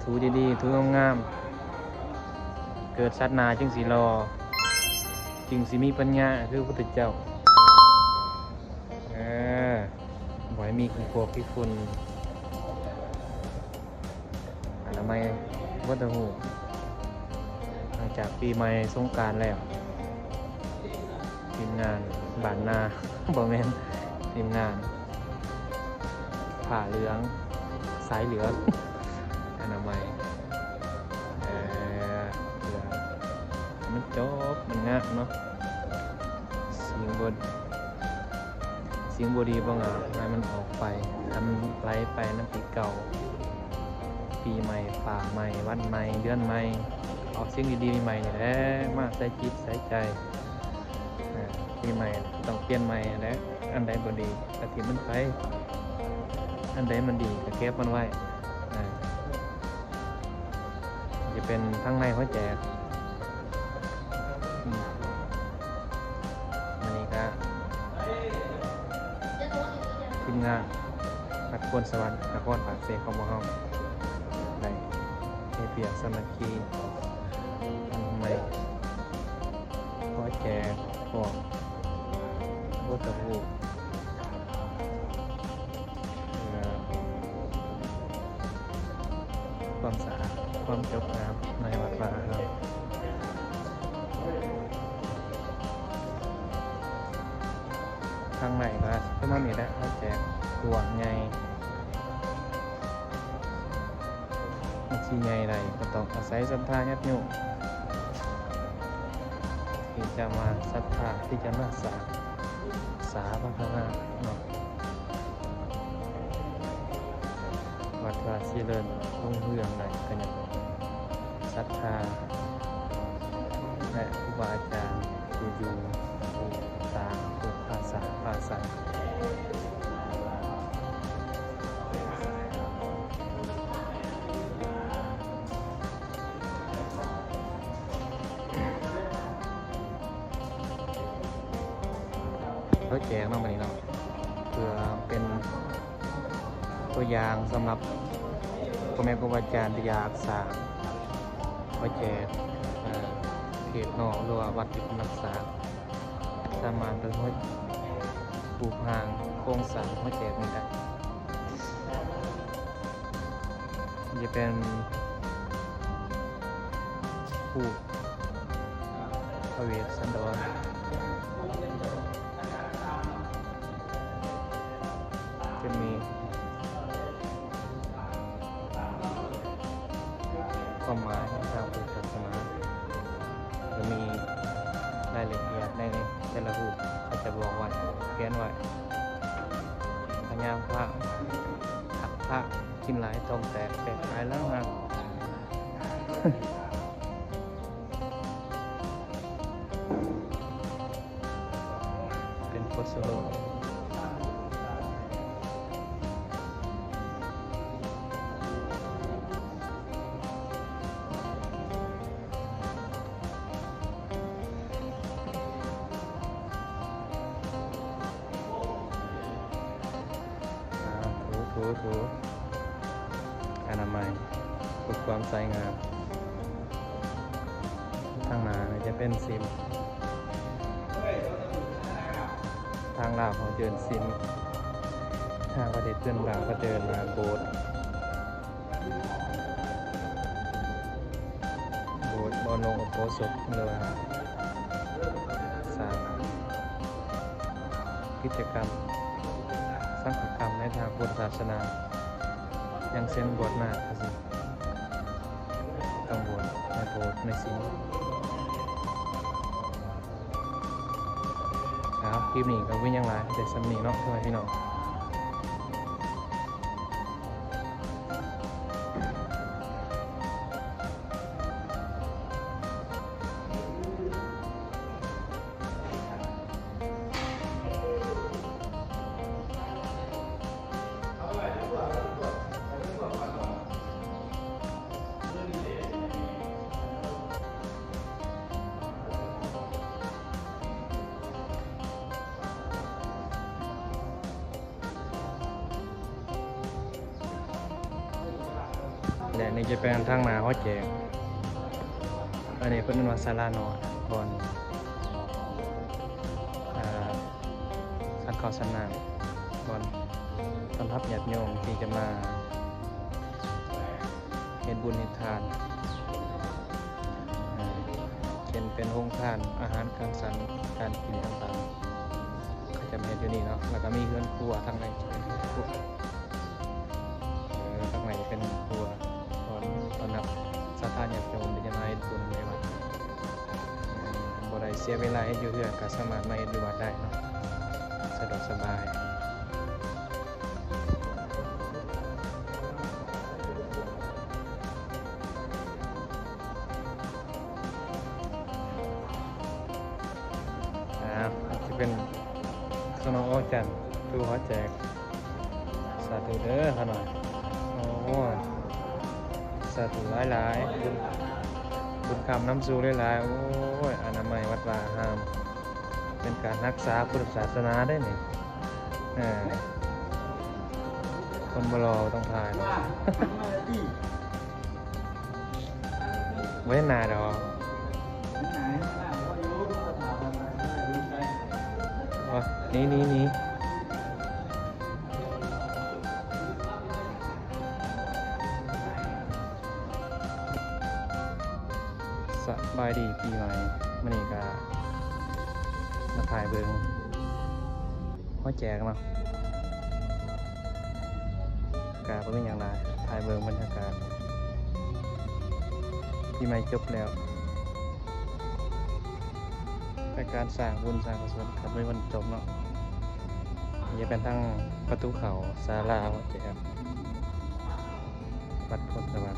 ຖູດີໆ ຖູງາມໆ ເກີດຊາດໜ້າຈຶ່ງຊິຫຼໍ່ ຈຶ່ງຊິມີປັນຍາຄືພະພຸດທະເຈົ້າ. ເອີ ບໍ່ໃຫ້ມີຂີ້ໂພກຂີ້ຝຸ່ນ ອະນາໄມວັດຕະຫູ ຫຼັງຈາກປີໃໝ່ສົງການແລ້ວ ທີມງານບ້ານນາ ບໍ່ແມ່ນ ທີມງານຜ້າເຫຼືອງ ສາຍເຫຼືອງ ອະນາໄມ ເອີ ເພື່ອໃຫ້ມັນຈົບ ມັນງາມເນາະ ສິ່ງບໍ່ ສິ່ງບໍ່ດີບໍ່ງາມໃຫ້ມັນອອກໄປ ໃຫ້ມັນໄຫຼໄປນຳປີເກົ່າ ປີໃໝ່ ຟ້າໃໝ່ ວັນໃໝ່ ເດືອນໃໝ່ ເອົາສິ່ງດີໆໃໝ່ໆນີ້ແຫຼະ ມາໃສ່ຈິດໃສ່ໃຈ. ເອີ ປີໃໝ່ຕ້ອງປ່ຽນໃໝ່ຫັ້ນແຫຼະ ອັນໃດບໍ່ດີກະຖິ້ມມັນໄປ ອັນໃດມັນດີກະເກັບມັນໄວ້. ເອີ ຈະເປັນທາງໃນຫົວແຈກ ອືມ ມື້ນີ້ກະທີມງານນະຄອນສະຫວັນ ນະຄອນປາກເຊຂອງພວກເຮົາ ໄດ້ເຮັດວຽກສາມັກຄີ ອັນໃໝ່ ຂໍແຈກພວກວັດຖຸຮູບ ເພື່ອຄວາມສະອາດ ຄວາມຈົບງາມໃນວັດວາເຮົາ. ທາງໃນກໍປະມານນີ້ແຫຼະ ເຮົາແຈກກວ້າງໃຫຍ່ ມັນຊິໃຫຍ່ໄດ້ກໍຕ້ອງອາໄສສັດທາຍາດໂຍມ ທີ່ຈະມາ ສັດທາທີ່ຈະມາສ້າງສາພັດທະນາເນາະ ວັດວາຊິເລີນຮຸ່ງເຮືອງໄດ້ ກໍຍ້ອນສັດທາ ແລະ ຄູບາອາຈານ ຜູ້ຢູ່ ຜູ້ສ້າງ ຜູ້ພາສ້າງ ພາສ້າງ. ເຮົາແຈກເນາະ ມື້ນີ້ເນາະ ເພື່ອເປັນຕົວຢ່າງສຳລັບພໍ່ແມ່ຄູບາອາຈານທີ່ຢາກສ້າງ ເຮົາແຈກ ເອີ ເຂດນອກ ຫຼືວ່າວັດທີ່ກຳລັງສ້າງ ສາມາດໄປເຮັດຮູບຮ່າງໂຄງສ້າງເຮົາແຈກນີ້ໄດ້. ຈະເປັນຮູບພະເວດສັນດອນ ຈະມີຄວາມໝາຍທາງພຸດທະສາສະໜາ ຈະມີລາຍລະອຽດໃນແຕ່ລະຮູບ ເຂົາຈະບອກໄວ້ ຂຽນໄວ້ ພະຍາພະ ທັກພະ ກິນຫຼາຍທ້ອງແຕກ ແຕກຫຼາຍຫຼັງຫັກ ເປັນບົດສະຫຼຸບ. ອ່າ ຖູ ຖູ ຖູ ອະນາໄມ ເພື່ອຄວາມໃສງາມ. ທາງໜ້ານີ້ຈະເປັນຊິມ ທາງລາວເຮົາເອີ້ນຊິມ ທາງປະເທດເພື່ອນລາວເຂົາເອີ້ນວ່າໂບດ. ໂບດ ບໍ່ລົງອຸໂບສົດ ຫຼືວ່າສ້າງກິດຈະກຳສັງຄະກຳໃນທາງພຸດທະສາສະໜາ ຢ່າງເຊັ່ນບວດນາກຈັ່ງຊີ້ ຕ້ອງບວດໃນໂບດໃນສິມ. ເອົາ ຄລິບນີ້ກໍບໍ່ມີຫຍັງຫຼາຍ ແຕ່ສ່ຳນີ້ເນາະ ພໍ່ແມ່ພີ່ນ້ອງ. ແລະ ນີ້ຈະເປັນທາງໜ້າຫໍແຈກ. ອັນນີ້ເພິ່ນເອີ້ນວ່າສາລານ້ອຍ ບ່ອນ ອ່າ ສັນເຂົ້າສັນນ້ຳ ບ່ອນຕ້ອນຮັບຍາດໂຍມທີ່ຈະມາເຮັດບຸນເຮັດທານ ເປັນ ເປັນໂຮງທານ ອາຫານການສັນການກິນຕ່າງໆ ເຂົາຈະມາເຮັດຢູ່ນີ້ເນາະ. ແລ້ວກໍມີເຮືອນຄົວທາງໃນ ເປັນເຮືອນຄົວ ເອີ ທາງໃນເປັນເຮືອນຄົວ ຕ້ອນ ຕ້ອນຮັບສັດທາຍາດໂຍມທີ່ຈະມາເຮັດບຸນໃນວັດ. ບໍ່ໄດ້ເສຍເວລາເຮັດຢູ່ເຮືອນ ກໍສາມາດມາເຮັດຢູ່ວັດໄດ້ເນາະ ສະດວກສະບາຍ. ອ່າ ຈະເປັນຂະໜົມອອກຈັນ ຖືຫາແຈກ ສາທຸເດີຂະໜ້ອຍ. ໂອ້ ສາທຸຫຼາຍໆ ບຸນ ບຸນຄຳນຳສູ່ຫຼາຍໆ. ໂອ້ຍ ອະນາໄມວັດວາອາຮາມ ເປັນການຮັກສາພຸດທະສາສະໜາເດ້ນີ້. ເອີ ຄົນບໍ່ຫຼໍ່ຕ້ອງຖ່າຍ ບໍ່ເຫັນໜ້າດອກ. ໂອ້ ໜີ ໜີ ໜີ. ສະບາຍດີປີໃໝ່. ມື້ນີ້ກະມາຖ່າຍເບິ່ງຫໍແຈກເນາະ ກະບໍ່ມີຫຍັງຫຼາຍ ຖ່າຍເບິ່ງບັນຍາກາດ. ປີໃໝ່ຈົບແລ້ວ ແຕ່ການສ້າງບຸນສ້າງກຸສົນກະບໍ່ມີວັນຈົບເນາະ. ນີ້ເປັນທາງປະຕູເຂົ້າສາລາຫົວແຈກ ວັດໂພນສະຫວັດ.